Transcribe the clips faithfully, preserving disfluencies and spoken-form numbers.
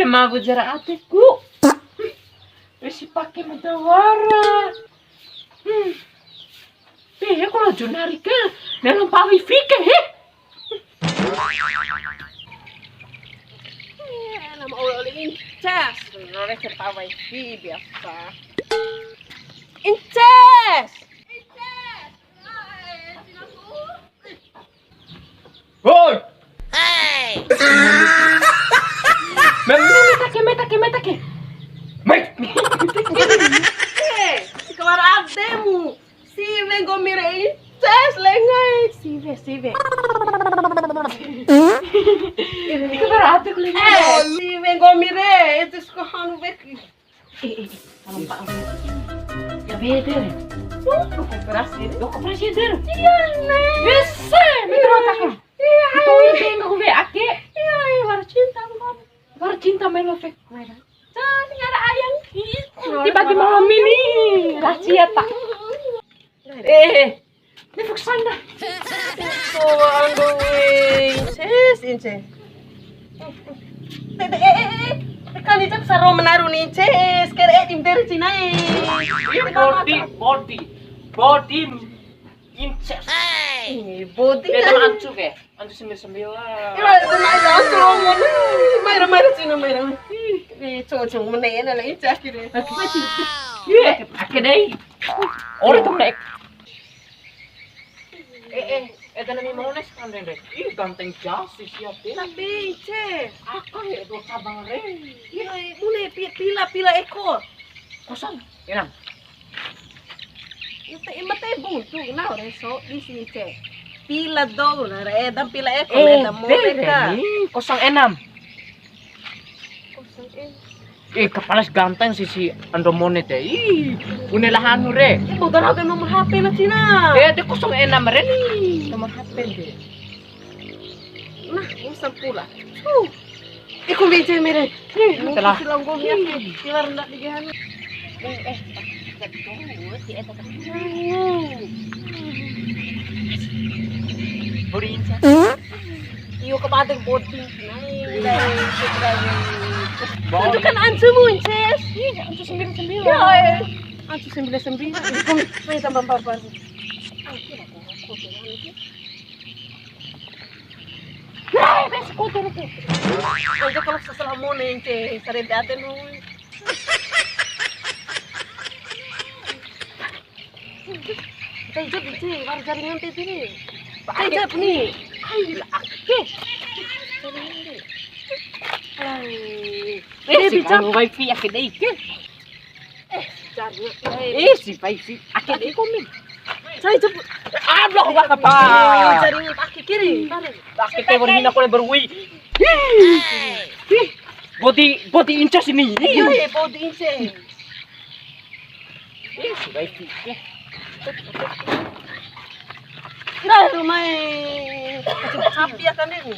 Ma bujara ateku. Wesi pake mada wara. Hmm. Pehe ko la jonari ke. Nelo pa wifi ke, he? Eh, nama oli-oli Inces. Nore cerita wifi biasa. Inces. Inces. Woi. Hei. Mem, mem, meta ke, meta ke, meta ke. Mem. Eh, kawara ademu. Siwe nggomi re Inces lengai. Siwe, siwe. Ini kawara ademu lengai. Eh, siwe nggomi re. Itu suka hanu bek. Eh, eh, eh, salah paham. Ya beda re. Tuh, koperasi re. Lo koperasi re. Iya, Nek. Bisa, mikir otaknya. Iya, itu iya. Itu yang aku be ake. Iya, iya, baru cinta sama kamu. Baru cinta main love. Main. Jadi ada ayang. Tiba-tiba malam ini. Rahasia tak? Eh, eh. Ini Fuksanda. Tuh, ando, weh, Inces, Inces. Te, te, eh, eh, eh. Te kan Inces saro menaru ni, Inces. Kere, eh, tim tere Cina, eh. Ini body, body, body Inces. Eh, body. Dia kan teman ancu ke? Ancu sembilan sembilan. Ira, itu naik ancu, ngomong. Maira, maira, Cina, maira. Eh, cocok, menena lah, Inces, akhirnya. Iya, akhirnya. Ora tuh, Nek. Eh, eh, eh, dana mi mone sekarang, Ren. Ih, ganteng jas, si siap, Ren. Tapi, Inces. Aka ya, dua cabang, Ren. Iya, eh, bune, pi-, pila, pila ekor. Kosong, Enam. Ite, ima te buntu, na ore so, di sini, Inces. Pila dou, na re, edam pila ekor, eh, edam mone ka. Ren, kosong enam. Kosong enam. Eh, kepala ganteng si, si Andro Mone te. Ih, une la hanu re. Eh, bodo rau ke nomor H P na Cina. Eh, de kosong enam re ni. Nomor H P de. Nah, ini sampula. Huh. Iko mece mere. Eh, telah. Sila nggomi ake. Ih. Tiwara ndak di hanu. Eh, eh, betul, si eta. Bodi Inces. Iyo, ke bade bodi. Itu kan ancumu, Inces. Ih, ancu sembilan sembilan. Ya, eh. Ancu sembilan sembilan. Weh, tambah empat baru. Nah, bes kotor tu. Aja kalau sesalah mone, Inces. Sare date nu. Cai jap, Inces, baru jaringan tadi ni. Cai jap ni. Ai, la ake. Ai. Eh, si bicam. Wifi ake dei ke. Eh, jaringan. Eh, si wifi ake dei komi. Cai jap. Allahu Akbar. Jaringan ake kiri. Tarik. Ake ke berhina kole berwi. Ih. Ih. Bodi, bodi Inces ini. Iya, bodi Inces. Ih, sudah itu. Ira, rumah e. Sapi akan ini.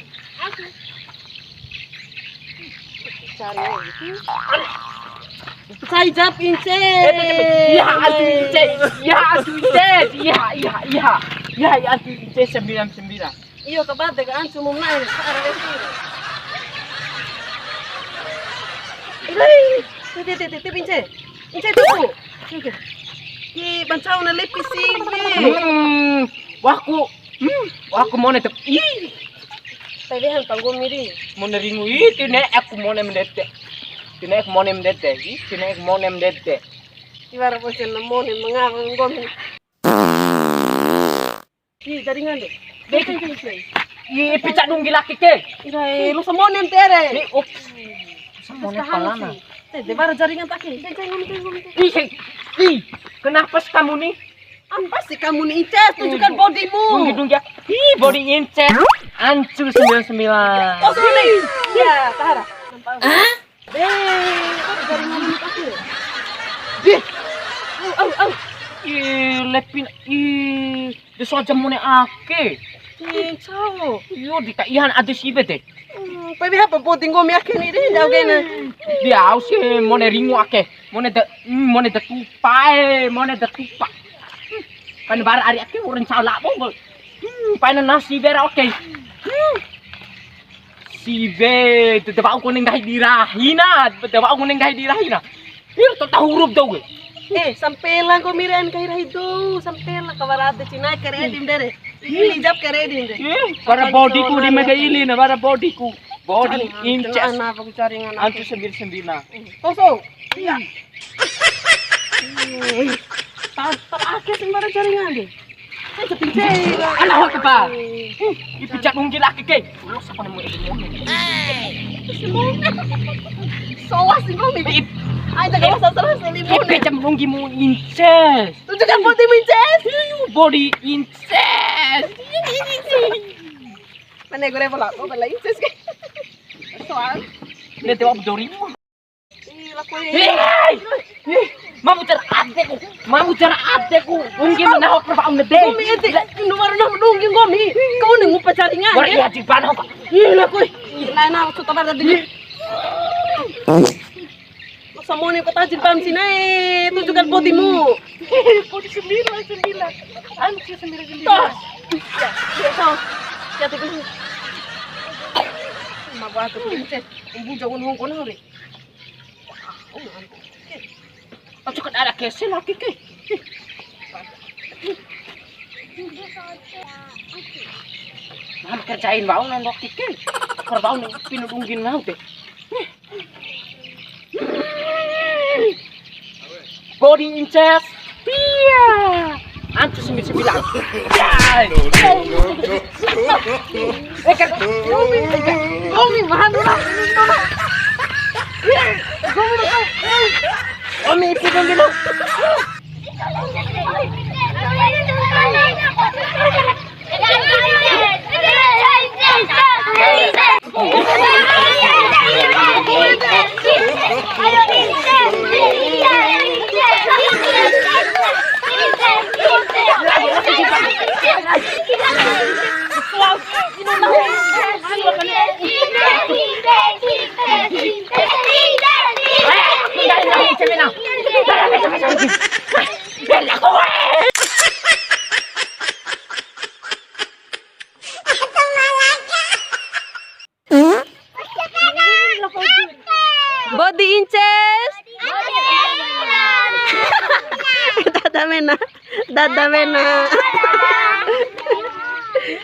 Cari lagi. Cai jap, Inces. Eh, tuh, tuh, tuh. Iya, ancu Inces. Iya, ancu Inces. Iya, iya, iya. Iya, iya, ancu Inces sembilan sembilan. Iyo, ke bade ka ancu mu na'e, sa'ara ede. Ilai, tete, tete, tete, Inces. Inces, tuh. Ih, bancau na lepi si, ye. Hmm, wahku, hmm, wahku mone tep. Ih. Tadi han panggung miri. Mone ringu, ih, tine aku mone mendete. Tine aku mone mendete, ih, tine aku mone mendete. Tiwara bosen na mone mengapa nggomi. Ih, jaringan de. Beke, beke, beke. Ih, pica dunggi laki ke. Ih, lu semone ntere. Ih, ups. Semone palana. Te, de bara jaringan tak ke. Ih, ih, ih, kenapa sih kamu nih? Apa sih kamu nih, Inces? Tunjukkan bodimu. Dunggi, dunggi, ya. Ih, body Inces. Ancu sembilan sembilan. Oh, sorry. Iya, Tahara. Hah? Be, jaringan ini pasti. Ih. Au, au, au. Ih, lepin, ih, de saja mone ake. Ih, cau. Iyo, di ka ihan ade sibe de. Hmm, tapi apa bodi nggomi ake ni de, jauh kena. Dia au si mone ringu ake. Mone de, hmm, mone de tupa e, mone de tupa. Hmm, pan bar ari ake orang cau labo. Hmm, pan nasi bera oke. Hmm. Siwe, te wa'u kone nggahi di rahina, te wa'u kone nggahi di rahina. Pir to tahu huruf dou ke. Eh, sampela nggomi re nggahi rahi dou, sampela ka wara ade cina kere edim dere. Ini hijab kere edim dere. Eh, wara bodiku di mede ili na, wara bodiku. Body inches. Ana apa ku cari ngana. Ancu sembil-sembil na. Kosong. Iya. Tak tak ake sing bara jaringan de. Ana hot apa? Ih, ipi cak nunggi laki ke. Lu sapa nemu ilmu? Sowas sih kau nih. Aja gak usah terus ilmu. Ipi cak nunggi mu inces. Tunjukkan body mu inces. Body inces. Mana gue rela, gue bela inces ke. Soal. Ini tuh abdori. Ih, laku e. Ih, ih, mamu cara adeku, mamu cara adeku. Unggi menawa perba ande. Nggomi ede, nomor enam nunggi nggomi. Kau nih ngupa jaringan. Wah, iya, di mana kok? Ih, laku e. Nah, nah, aku tabar tadi. Masa mau nih kota jilbab sini, eh, tunjukkan botimu. Bodi sembilan, sembilan. Anu sih sembilan, sembilan. Toh. Ya, ya, toh. Ya, tiga. Mau aku tuh, cek. Ibu jago nunggu kono, Ri. Ojo ke dara kese lagi ke. Nah, kerjain bau nang waktu ke. Kor bau nih pinu dunggin mau deh. Body inches. Iya. Ancu sembilan sembilan. Eh, kan, Romi, Romi, mahan dulu. Romi, Romi, itu dulu. Body inches. Dada mena. Dada mena.